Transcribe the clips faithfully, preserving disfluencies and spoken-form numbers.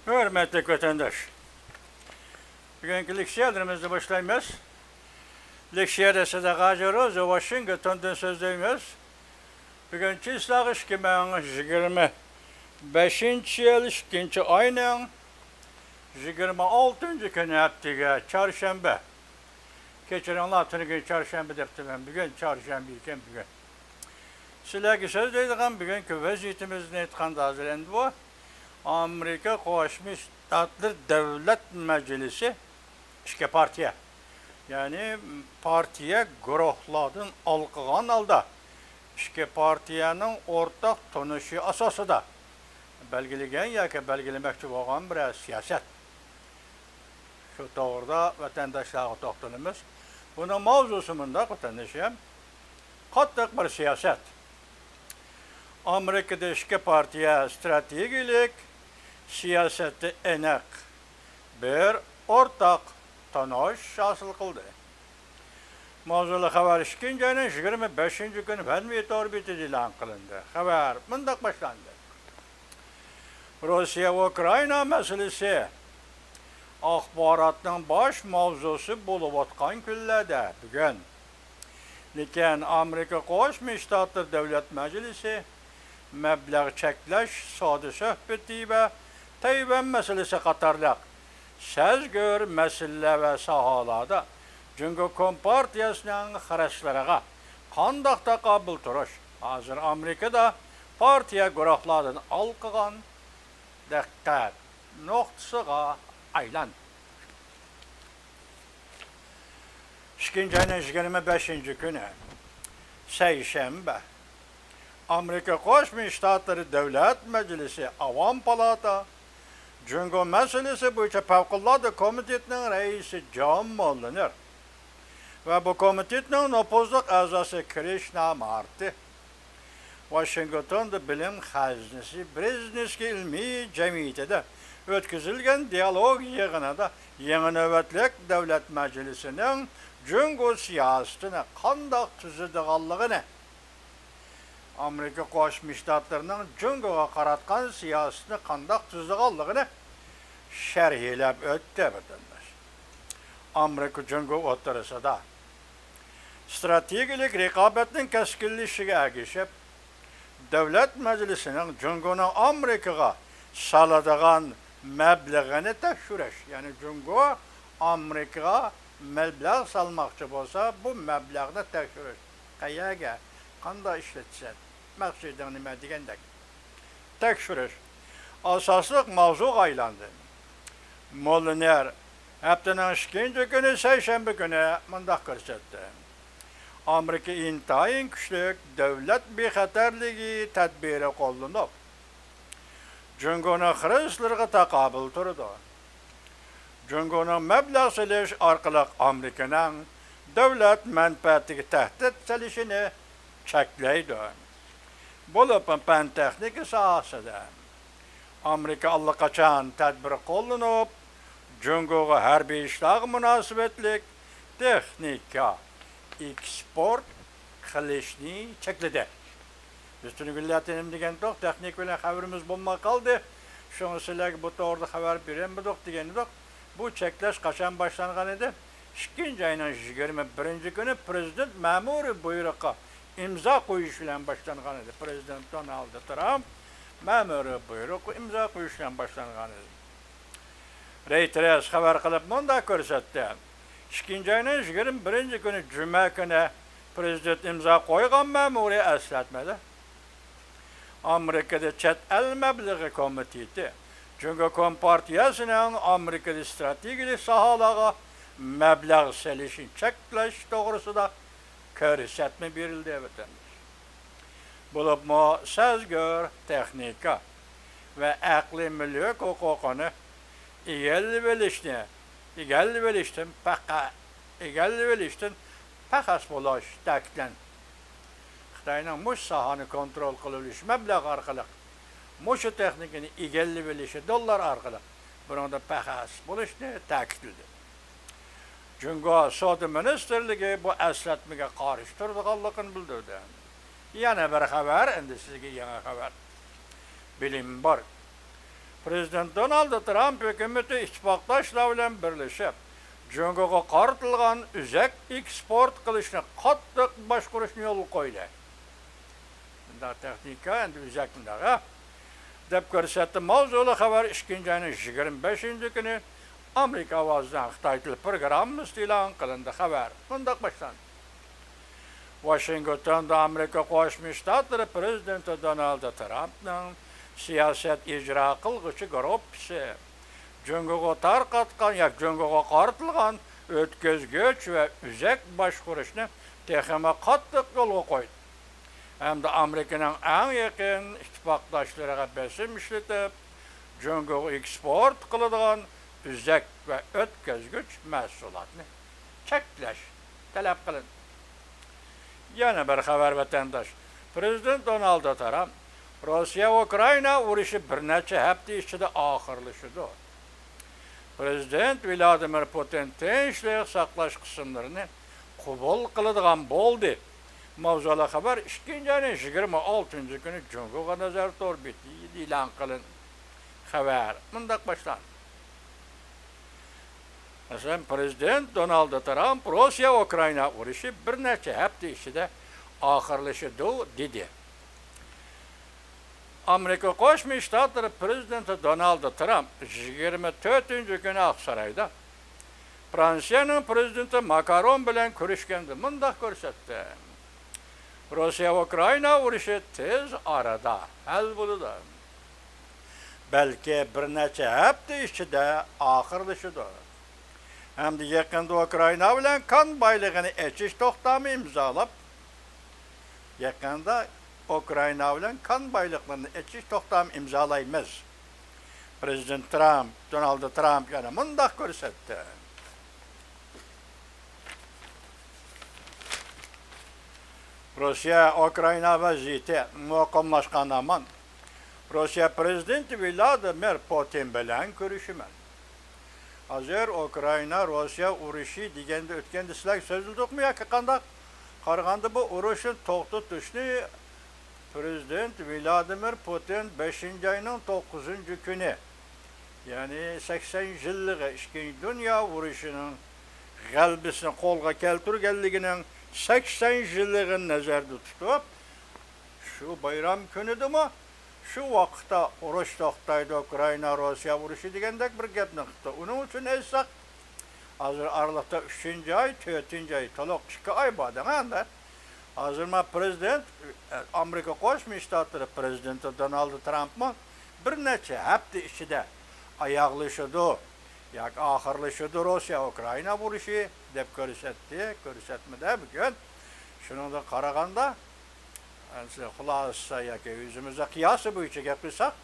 ھۆرمەتلىك ۋەتەنداش، بۈگۈنكى لېكسىيەلىرىمىزنى باشلايمىز. لېكسىيەدە سىدىق ھاجى روزى ۋاشىنگتوندىن سۆزلەيمىز. بۈگۈن چىسلاق ئىككى مىڭ يىگىرمە بەشىنچى يىل ئىككىنچى ئاينىڭ يىگىرمە ئالتىنچى كۈنى، ھەپتىگە چارشەنبە. كەچۈرۈڭلار، تۈنۈگۈن چارشەنبە دەپتىمەن، بۈگۈن چارشەنبە ئىكەن بۈگۈن. سىلەرگە سۆزلەيدىغان بۈگۈنكى ۋەزىيىتىمىزنى ئېيتقاندا، ھازىر ئەمدى بۇ ئامېرىكا قوشما شتاتلىرى دۆلەت مەجلىسى ئىككى پارتىيە، يەنى پارتىيە گۇرۇھلاردىن ھالقىغان ھالدا، ئىككى پارتىيەنىڭ ئورتاق تونۇشى ئاساسىدا بەلگىلىگەن ياكى بەلگىلىمەكچى بولغان بىرەر سىياسەت. شۇ توغرىدا ۋەتەنداشلارغا توختىلىمىز. بۇنىڭ ماۋزۇسى مۇنداق، ۋەتەندىشىم، قاتتىق بىر سىياسەت. ئامېرىكىدا ئىككى پارتىيە ئىستراتېگىيەلىك سىياسەتتە ئېنىق بىر ئورتاق تونۇش ھاسىل قىلدى. ماۋزۇلۇق خەۋەر ئىككىنچى ئاينىڭ يىگىرمە بەشىنچى كۈنى فەنۋى تور بېتىدە ئېلان قىلىندى. خەۋەر مۇنداق باشلاندى. روسىيە ئۇكرائىنا مەسىلىسى ئاخباراتنىڭ باش ماۋزۇسى بولۇۋاتقان كۈنلەردە بۈگۈن. لېكىن ئامېرىكا قوشما شتاتلىرى دۆلەت مەجلىسى مەبلەغ چەكلەش سودا سۆھبىتى ۋە تەيۋەن مەسىلىسى قاتارلىق سەزگۈر مەسىلىلەر ۋە ساھەلەردە جۇڭگو كومپارتىيەسىنىڭ خىرىسلىرىغا قانداق تاقابىل تۇرۇش؟ ھازىر ئامېرىكىدا پارتىيە گۇرۇھلاردىن ھالقىغان دىققەت نۇقتىسىغا ئايلاندى. ئىككىنچى ئاينىڭ يىگىرمە بەشىنچى كۈنى، سەيشەنبە، ئامېرىكا قوشما شتاتلىرى دۆلەت مەجلىسى ئاۋام پالاتا جۇڭگو مەسىلىسى بويىچە پەۋقۇلئاددە كومىتېتىنىڭ رەئىسى جان موللېنېر ۋە بۇ كومىتېتنىڭ نوپۇزلۇق ئەزاسى كرىشنا مارتى ۋاشىنگتوندا بىلىم خەزنىسى برېژنېۋسكىي ئىلمىي جەمئىيىتىدە ئۆتكۈزۈلگەن دىئالوگ يىغىنىدا يېڭى نۆۋەتلىك دۆلەت مەجلىسىنىڭ جۇڭگو سىياسىتىنى قانداق تۈزىدىغانلىقىنى، ئامېرىكا قوشما شتاتلىرىنىڭ جۇڭگوغا قاراتقان سىياسىتىنى قانداق تۈزىدىغانلىقىنى شەرھلەپ ئۆتتى، ۋەتەنداش. ئامېرىكا جۇڭگو ئوتتۇرىسىدا ئىستراتېگىيەلىك رىقابەتنىڭ كەسكىنلىشىشىگە ئەگىشىپ، دۆلەت مەجلىسىنىڭ جۇڭگونىڭ ئامېرىكىغا سالىدىغان مەبلىغىنى تەكشۈرۈش، يەنى جۇڭگو ئامېرىكىغا مەبلەغ سالماقچى بولسا، بۇ مەبلەغنى تەكشۈرۈش، قەيەرگە، قانداق ئىشلىتىسەن، مەقسىتىڭ نېمە دېگەندەك تەكشۈرۈش ئاساسلىق ماۋزۇغا ئايلاندى. موللېنېر ھەپتىنىڭ ئىككىنچى كۈنى، سەيشەنبە كۈنى مۇنداق كۆرسەتتى: ئامېرىكا ئىنتايىن كۈچلۈك دۆلەت بىخەتەرلىكى تەدبىرى قوللىنىپ، جۇڭگونىڭ خىرىسلىرىغا تاقابىل تۇرىدۇ. جۇڭگونىڭ مەبلەغ سېلىش ئارقىلىق ئامېرىكىنىڭ دۆلەت مەنپەئەتىگە تەھدىت سېلىشىنى چەكلەيدۇ. بولۇپمۇ پەن تېخنىكا ساھەسىدە ئامېرىكا ئاللىقاچان تەدبىر قوللىنىپ، جۇڭگوغا ھەربىي ئىشلارغا مۇناسىۋەتلىك تېخنىكا ئېكسپورت قىلىشنى چەكلىدى. بىز تۈنۈگۈنلەردە نېمە دېگەنتۇق، تېخنىكا بىلەن خەۋىرىمىز بولماي قالدى، شۇڭا سىلەرگە بۇ توغرىدا خەۋەر بېرەلمىدۇق دېگەنىدۇق. بۇ چەكلەش قاچان باشلانغان ئىدى؟ ئىككىنچى ئاينىڭ يىگىرمە بىرىنچى كۈنى پرېزىدېنت مەمۇرىي بۇيرۇقى ئىمزا قويۇش بىلەن باشلانغان ئىدى. پرېزىدېنت دونالد ترامپ مەمۇرىي بۇيرۇق ئىمزا قويۇش بىلەن باشلانغان ئىدى. رېيتېرس خەۋەر قىلىپ مۇنداق كۆرسەتتى: ئىككىنچى ئاينىڭ يىگىرمە بىرىنچى كۈنى جۈمە كۈنى پرېزىدېنت ئىمزا قويغان مەمۇرىي ئەسلەتمىدە ئامېرىكىدا چەت ئەل مەبلىغى كومىتېتى جۇڭگو كومپارتىيەسىنىڭ ئامېرىكىدا ئىستراتېگىيەلىك ساھەلەرگە مەبلەغ سېلىشنى چەكلەش توغرىسىدا كۆرسەتمە بېرىلدى، ۋەتەنداش. بولۇپمۇ سەزگۈر تېخنىكا ۋە ئەقلىي مۈلۈك ھوقۇقىنى ئىگىلىۋېلىشنى، ئىگىلىۋېلىشتىن پەقە-، ئىگىلىۋېلىشتىن پەخەس بولۇش تەكىتلەندى. خىتاينىڭ مۇشۇ ساھەنى كونترول قىلىۋېلىش مەبلەغ ئارقىلىق، مۇشۇ تېخنىكىنى ئىگىلىۋېلىشى دوللار ئارقىلىق بۇنىڭدىن پەخەس بولۇشنى تەكىتلىدى. جۇڭگو سودا مىنىستىرلىكى بۇ ئەسلەتمىگە قارشى تۇرىدىغانلىقىنى بىلدۈردى. يەنە بىر خەۋەر، ئەمدى سىزگە يېڭى خەۋەر. بلومبېرگ. پرېزىدېنت دونالد ترامپ ھۆكۈمىتى ئىتتىپاقداشلار بىلەن بىرلىشىپ، جۇڭگوغا قارىتىلغان ئۆزەك ئېكسپورت قىلىشنى قاتتىق باشقۇرۇشنى يولغا قويدى. مۇنداق تېخنىكا، ئەمدى ئۆزەك مۇنداق، ھە؟ دەپ كۆرسەتتى. ماۋزۇلۇق خەۋەر ئىككىنچى ئاينىڭ يىگىرمە بەشىنچى كۈنى ئامېرىكا ئاۋازىنىڭ خىتاي تىل پروگراممىسىدا ئېلان قىلىندى. خەۋەر مۇنداق باشلاندى. ۋاشىنگتوندا ئامېرىكا قوشما شتاتلىرى پرېزىدېنتى دونالد ترامپنىڭ سىياسەت ئىجرا قىلغۇچى گۇرۇپپىسى جۇڭگوغا تارقاتقان ياكى جۇڭگوغا قارىتىلغان ئۆتكۈزگۈچ ۋە ئۆزەك باشقۇرۇشنى تېخىمۇ قاتتىق يولغا قويدى ھەمدە ئامېرىكىنىڭ ئەڭ يېقىن ئىتتىپاقداشلىرىغا بېسىم ئىشلىتىپ، جۇڭگوغا ئېكسپورت قىلىدىغان ئۆزەك ۋە ئۆتكۈزگۈچ مەھسۇلاتنى چەكلەش تەلەپ قىلىندى. يەنە بىر خەۋەر، ۋەتەنداش. پرېزىدېنت دونالد ترامپ، روسىيە ئۇكرائىنا ئۇرۇشى بىر نەچچە ھەپتە ئىچىدە ئاخىرلىشىدۇ. پرېزىدېنت ۋلادىمىر پۇتىن تىنچلىق ساقلاش قىسىملىرىنى قوبۇل قىلىدىغان بولدى. ماۋزۇلۇق خەۋەر ئىككىنچى ئاينىڭ يىگىرمە ئالتىنچى كۈنى جۇڭگو نەزەر تور بېتىدە ئېلان قىلىندى. خەۋەر مۇنداق باشلاندى. مەسىلەن، پرېزىدېنت دونالد ترامپ روسىيە ئۇكرائىنا ئۇرۇشى بىر نەچچە ھەپتە ئىچىدە ئاخىرلىشىدۇ، دېدى. ئامېرىكا قوشما شتاتلىرى پرېزىدېنتى دونالد ترامپ يىگىرمە تۆتىنچى كۈنى ئاقسارايدا فرانسىيەنىڭ پرېزىدېنتى ماكرون بىلەن كۆرۈشكەندە مۇنداق كۆرسەتتى. روسىيە ئۇكرائىنا ئۇرۇشى تېز ئارىدا ھەل بولىدۇ. بەلكى بىر نەچچە ھەپتە ئىچىدە ئاخىرلىشىدۇ. ھەمدە يېقىندا ئۇكرائىنا بىلەن كان بايلىقىنى ئېچىش توختامى ئىمزالاپ، يېقىندا ئۇكرائىنا بىلەن كان بايلىقلىرىنى ئېچىش توختامى ئىمزالايمىز. پرېزىدېنت ترامپ، دونالد ترامپ يەنە مۇنداق كۆرسەتتى. روسىيە ئۇكرائىنا ۋەزىيىتى مۇقىملاشقان ھامان روسىيە پرېزىدېنتى ۋلادىمىر پۇتىن بىلەن كۆرۈشىمەن. ھازىر ئۇكرائىنا روسىيە ئۇرۇشى دېگەندە ئۆتكەندە سىلەرگە سۆزلىدۇقمۇ ياكى قانداق؟ قارىغاندا بۇ ئۇرۇشنى توختىتىشنى پرېزىدېنت ۋلادىمىر پۇتىن بەشىنچى ئاينىڭ توققۇزىنچى كۈنى، يەنى سەكسەن يىللىقى، ئىككىنچى دۇنيا ئۇرۇشىنىڭ غەلىبىسىنى قولغا كەلتۈرگەنلىكىنىڭ سەكسەن يىللىقىنى نەزەردە تۇتۇپ، شۇ بايرام كۈنىدىمۇ، شۇ ۋاقىتتا ئۇرۇش توختايدۇ، ئۇكرائىنا روسىيە ئۇرۇشى دېگەندەك بىر گەپنى قىپتۇ. ئۇنىڭ ئۈچۈن ئېيتساق، ھازىر ئارىلىقتا ئۈچىنچى ئاي، تۆتىنچى ئاي، تولۇق ئىككى ئاي بار دەڭ ئەمدى. ھازىر مانا پرېزىدېنت، ئامېرىكا قوشما شتاتلىرى پرېزىدېنتى دونالد ترامپمۇ بىر نەچچە ھەپتە ئىچىدە ئاياغلىشىدۇ ياكى ئاخىرلىشىدۇ روسىيە ئۇكرائىنا ئۇرۇشى دەپ كۆرسەتتى، كۆرسەتمىدى بۈگۈن. شۇنىڭدىن قارىغاندا، ئەمسە خۇلاسە ياكى ئۆزىمىزدە قىياسى بويىچە گەپ قىلساق،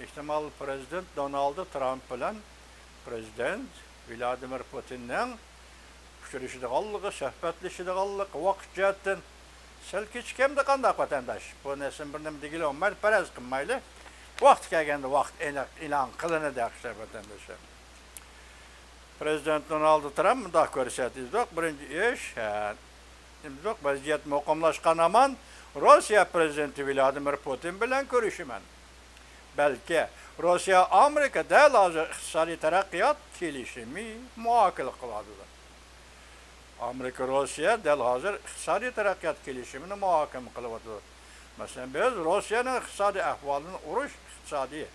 ئېھتىمال پرېزىدېنت دونالد ترامپ بىلەن پرېزىدېنت ۋلادىمىر پۇتىننىڭ ئۇچرىشىدىغانلىقى، سۆھبەتلىشىدىغانلىقى ۋاقىت جەھەتتىن سەل كېچىكەمدۇ قانداق، ۋەتەنداش؟ بۇ نەرسىنى بىر نېمە دېگىلى بولمايدۇ، پەرەز قىلمايلى. ۋاقتى كەلگەندە ۋاقىت ئېنىق ئېلان قىلىنىدۇ، ئەخسە ۋەتەنداشلار. پرېزىدېنت دونالد ترامپ مۇنداق كۆرسەتتى، بىرىنچى ئىش، ھە، دېمىدۇق، ۋەزىيەت مۇقىملاشقان ھامان روسىيە پرېزىدېنتى ۋلادىمىر پۇتىن بىلەن كۆرۈشىمەن. بەلكى روسىيە ئامېرىكا دەل ھازىر ئىقتىسادىي تەرەققىيات كېلىشىمى مۇھاكىمە قىلىۋاتىدۇ. ئامېرىكا روسىيە دەل ھازىر ئىقتىسادىي تەرەققىيات كېلىشىمىنى مۇھاكىمە قىلىۋاتىدۇ. مەسىلەن، بىز روسىيەنىڭ ئىقتىسادىي ئەھۋالىنى ئۇرۇش ئىقتىسادىي،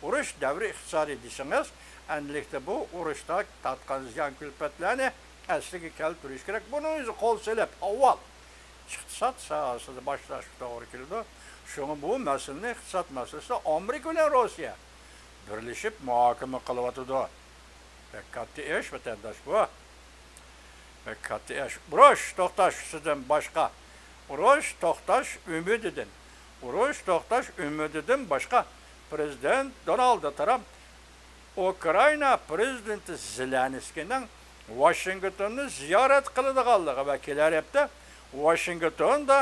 ئۇرۇش دەۋرى ئىقتىسادىي دېسىڭىز، ئەمدىلىكتە بۇ ئۇرۇشتا تارتقان زىيان كۈلپەتلەرنى ئەسلىگە كەلتۈرۈش كېرەك. بۇنىڭ ئۆزى قول سېلىپ ئاۋۋال ئىقتىساد ساھەسىدە باشلاشقا توغرا كېلىدۇ. شۇڭا بۇ مەسىلىنى، ئىقتىساد مەسىلىسىنى ئامېرىكا بىلەن روسىيە بىرلىشىپ مۇھاكىمە قىلىۋاتىدۇ. بەك كاتتا ئىش، ۋەتەنداش، بۇ. بەك كاتتا ئىش. ئۇرۇش توختاش ئۈستىدىن باشقا، ئۇرۇش توختاش ئۈمىدىدىن، ئۇرۇش توختاش ئۈمىدىدىن باشقا، پرېزىدېنت دونالد ترامپ ئۇكرائىنا پرېزىدېنتى زېلېنسكىينىڭ ۋاشىنگتوننى زىيارەت قىلىدىغانلىقى ۋە كېلەر ھەپتە ۋاشىنگتوندا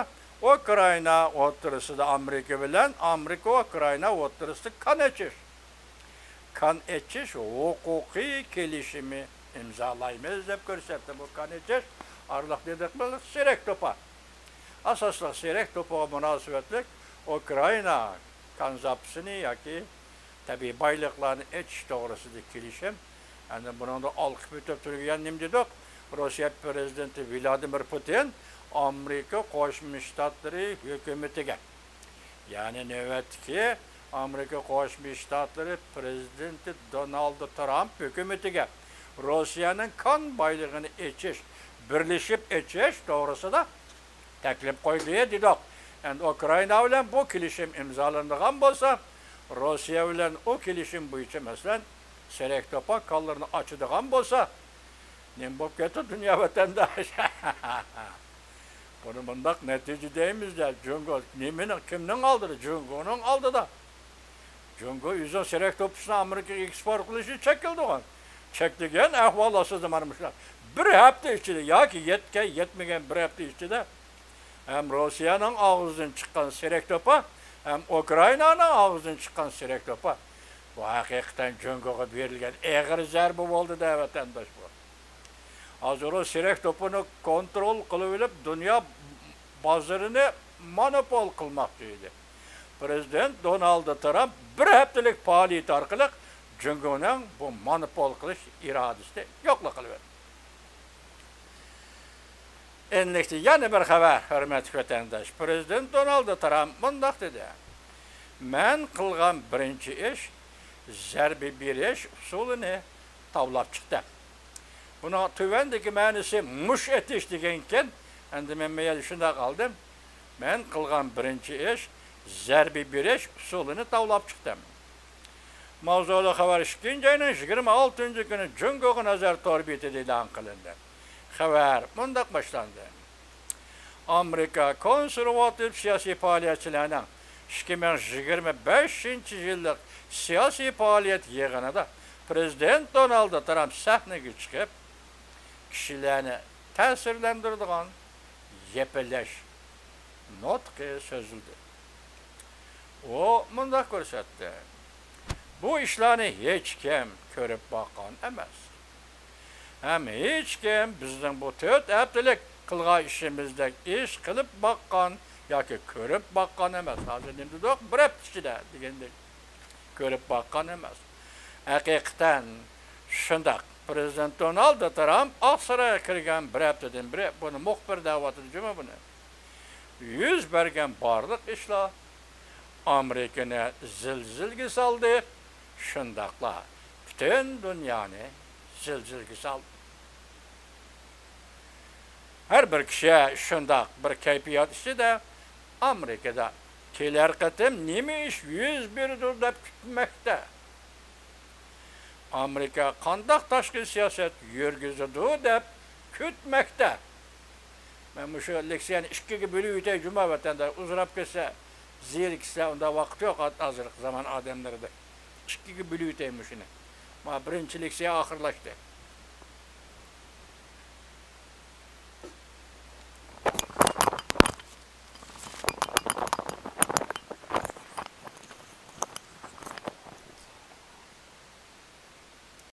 ئۇكرائىنا ئوتتۇرىسىدا ئامېرىكا بىلەن ئامېرىكا ئۇكرائىنا ئوتتۇرىسىدا كان ئېچىش، كان ئېچىش ھوقۇقىي كېلىشىمى ئىمزالايمىز دەپ كۆرسەتتى. بۇ كان ئېچىش ئارىلىق دېدۇق بىز سېرېك توپا. ئاساسلىق سېرېك توپىغا مۇناسىۋەتلىك ئۇكرائىنا كان زاپىسىنى ياكى تەبىئىي بايلىقلارنى ئېچىش توغرىسىدىكى كېلىشىم. ئەمدى بۇنىڭدا ئالقىپ ئۆتۈپ تۇرۇپ يەنە نېمە دېدۇق؟ روسىيە پىرېزىدېنتى ۋلادىمىر پۇتىن ئامېرىكا قوشما شتاتلىرى ھۆكۈمىتىگە، يەنى نۆۋەتتىكى ئامېرىكا قوشما شتاتلىرى پىرېزىدېنتى دونالد ترامپ ھۆكۈمىتىگە روسىيەنىڭ كان بايلىقىنى ئېچىش، بىرلىشىپ ئېچىش توغرىسىدا تەكلىپ قويدى دېدۇق. ئەمدى ئۇكرائىنا بىلەن بۇ كېلىشىم ئىمزالىنىدىغان بولسا، روسىيە بىلەن ئۇ كېلىشىم بويىچە، مەسىلەن، سېرېك توپا كانلىرىنى ئاچىدىغان بولسا، نېمە بولۇپ كەتتى دۇنيا ۋەتەنداش؟ بۇنى مۇنداق نەتىجە دەيمىز-دە، جۇڭگو نېمىنىڭ، كىمنىڭ ئالدىدا؟ جۇڭگونىڭ ئالدىدا. جۇڭگو ئۆزىنىڭ سېرېك توپىسىنى ئامېرىكىغا ئېكسپورت قىلىشنى چەكلىدىغان. چەكلىگەن ئەھۋال ئاستىدا مانا مۇشۇلار. بىر ھەپتە ئىچىدە ياكى يەتكەن، يەتمىگەن بىر ھەپتە ئىچىدە ھەم روسىيەنىڭ ئاغزىدىن چىققان سېرېك توپا، ھەم ئۇكرائىنانىڭ ئاغزىدىن چىققان سېرېك توپا. بۇ ھەقىقەتەن جۇڭگوغا بېرىلگەن ئېغىر زەربە بولدى-دە، ۋەتەنداش، بۇ. ھازىر ئۇ سېرېك توپىنى كونترول قىلىۋېلىپ، دۇنيا بازىرىنى مونوپول قىلماقچى ئىدى. پىرېزىدېنت دونالد ترامپ بىر ھەپتىلىك پائالىيىتى ئارقىلىق جۇڭگونىڭ بۇ مونوپول قىلىش ئىرادىسىنى يوقلا قىلىۋەتتى. ئەمدى يەنە بىر خەۋەر، ھۆرمەتلىك ۋەتەنداش. پىرېزىدېنت دونالد ترامپ مۇنداق دېدى: «مەن قىلغان بىرىنچى ئىش زەربە بېرىش ئۇسۇلىنى تاۋلاپ چىقتىم.» بۇنىڭ تۆۋەندىكى مەنىسى مۇش ئېتىش دېگەنكەن. ئەمدى مەن بۇ يەردە شۇنداق قالدىم. مەن قىلغان بىرىنچى ئىش زەربە بېرىش ئۇسۇلىنى تاۋلاپ چىقتىم. ماۋزۇلۇق خەۋەر ئىككىنچى ئاينىڭ يىگىرمە ئالتىنچى كۈنى جۇڭگوغا نەزەر تور بېتىدە ئېلان قىلىندى. خەۋەر مۇنداق باشلاندى: ئامېرىكا كونسېرۋاتىپ سىياسىي پائالىيەتچىلەرنىڭ ئىككى مىڭ يىگىرمە بەشىنچى يىللىق سىياسىي پائالىيەت يىغىنىدا پىرېزىدېنت دونالد ترامپ سەھنىگە چىقىپ، كىشىلەرنى تەسىرلەندۈرىدىغان يەپىلەش نۇتقى سۆزلىدى. ئۇ مۇنداق كۆرسەتتى: «بۇ ئىشلارنى ھېچكىم كۆرۈپ باققان ئەمەس. ھەم ھېچكىم بىزنىڭ بۇ تۆت ھەپتىلىك قىلغان ئىشىمىزدەك ئىش قىلىپ باققان ياكى كۆرۈپ باققان ئەمەس.» ھازىر نېمە دېدۇق؟ بىر ھەپتە ئىچىدە دېگەندەك. كۆرۈپ باققان ئەمەس. ھەقىقەتەن شۇنداق. پىرېزىدېنت دونالد ترامپ ئاقسارايغا كىرگەن بىر ھەپتىدىن بېرى، بۇنى مۇخبىر دەۋاتىدۇ جۇمۇ بۇنى. يۈز بەرگەن بارلىق ئىشلار ئامېرىكىنى زىلزىلىگە سالدى، شۇنداقلا پۈتۈن دۇنيانى زىلزىلىگە سالدى. ھەر بىر كىشى شۇنداق بىر كەيپىيات ئىچىدە ئامېرىكىدا كېلەر قېتىم نېمە ئىش يۈز بېرىدۇ دەپ كۈتمەكتە. ئامېرىكا قانداق تاشقى سىياسەت يۈرگۈزىدۇ دەپ كۈتمەكتە. مەن مۇشۇ لېكسىيەنى ئىككىگە بۆلۈۋېتەي جۇمۇ ۋەتەندە، ئۇزىراپ كەتسە، زېرىكسە، ئۇنداق ۋاقىت يوق ھازىرقى زامان ئادەملىرىدە. ئىككىگە بۆلۈۋېتەي مۇشۇنى. مانا بىرىنچى لېكسىيە ئاخىرلاشتى.